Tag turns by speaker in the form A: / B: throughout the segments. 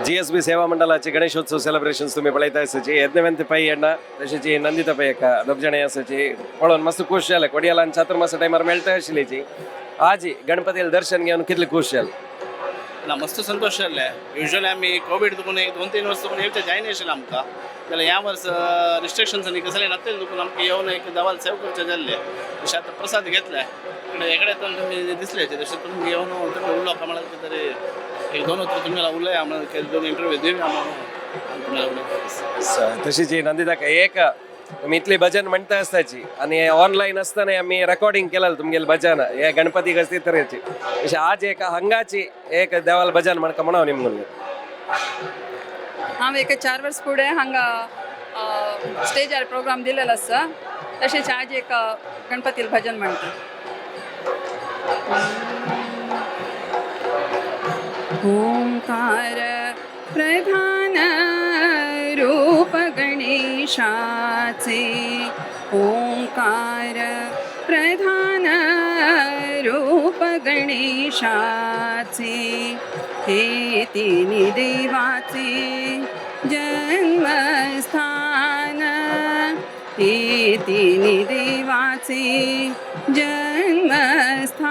A: GSB सेवा मंडळाचे Ganeshotsav celebrations तुम्ही पळयता आसाची. यज्ञवंत पै अण्णा तशेंच नंदिता पै एका दोग जाणां आसाची. पळोवन मस्त खूश जालें. कोडियालान चातुर्मासा टायमार मेळटा आशिल्लीची. आज गणपतीले दर्शन घेवन कितले खूश जालें?
B: ना, मस्त संतोष जाल्ले. युजली आमी कोवीड दुखून एक 2-3 वर्स दुखून येवचें जायना आशिल्लें आमकां. जाल्यार ह्या वर्स रिस्ट्रिक्शन्स आनी कसलें नासलें दुखून आमकां येवन एक देवाल सेव करचें जाल्लें. तशें आतां प्रसाद घेतले इकडे तुमी दिसले, तशें तुमी येवन तुमी उलोवप म्हळ्यार कितें तरी एक दोन उतरां तुमी उलया म्हळ्यार दोन इंटरव्यू दिवया म्हणून आमी उलयता.
A: तशीच नंदिताक एक, तुमी इतली भजन म्हणटा आसताची आनी ऑनलायन आसतना आमी रेकॉर्डिंग केलें तुमगेले भजन हे गणपती गस्ती तरेची. तशें आज एक हंगाची एक देवाल भजन म्हणका म्हणून निमगून.
C: हांव एक 4 वर्स फुडें हांगा स्टेजार प्रोग्राम दिलेलो आसा. तशेंच आज एक गणपतील भजन म्हणटा. ओंकार प्रधान रूप गणेशाचे, ओंकार प्रधान रूप गणेशाचे, हे तिन्ही देवाचे जन्मस्थान, हे तिन्ही देवाचे जन्मस्थान.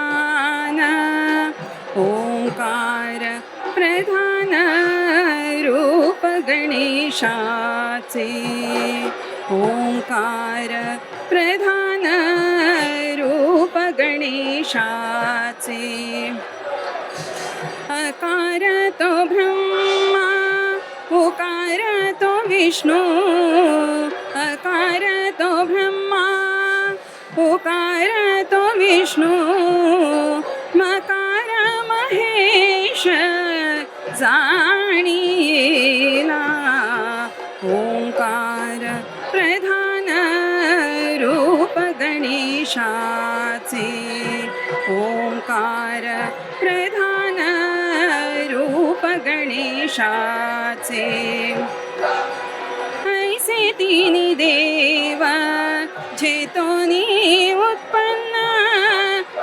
C: ओंकार प्रधान रूप गणेशाचे, ओंकार प्रधान रूप गणेशाचे. अकार तो ब्रह्मा, उकार तो विष्णू, अकार तो ब्रह्मा, उकार तो विष्णू, मकार महेश जाणीला. ओंकार प्रधान रूप गणेशाचे, ओंकार प्रधान रूप गणेशाचे. ऐसे तिन्ही देव जेतोनी उत्पन्न,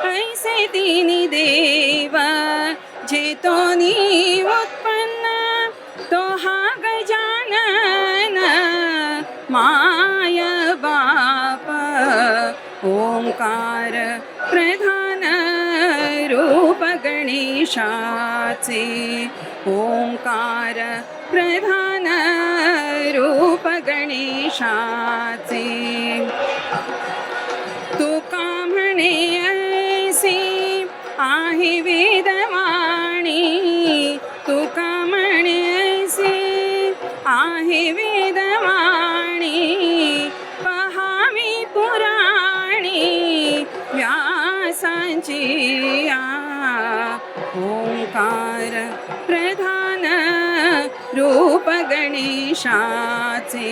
C: ऐसे तिन्ही देव जेतोनी उत्पन्न, तो हा गजानन माय बाप. ओंकार प्रधान रूप गणेशाचे, ओंकार प्रधान रूप गणेशाचे. तुका म्हणे ऐसी आहे वेदवाणी, तुका म्हणे ऐसी आहे वेदवाणी, पहावी पुराणी व्यासांची. ओंकार प्रधान रूप गणेशाचे,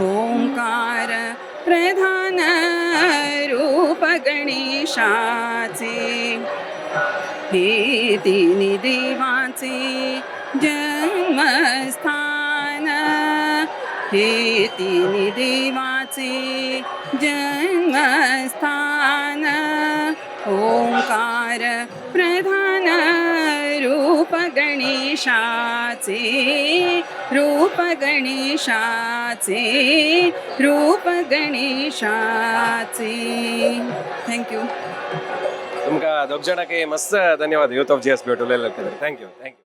C: ओंकार प्रधान रूप गणेशाचे. हे तिन्ही देवाचे जन्मस्थान, हे तिन्ही देवाचे जन्मस्थान. ओंकार प्रधान रूप गणेशाचे, रूप गणेशाचे, रूप गणेशाचे. Thank you.
A: तुमकां दोग जाणांक मस्त धन्यवाद. युथ ऑफ जीएसबी उलयले. Thank you, thank you.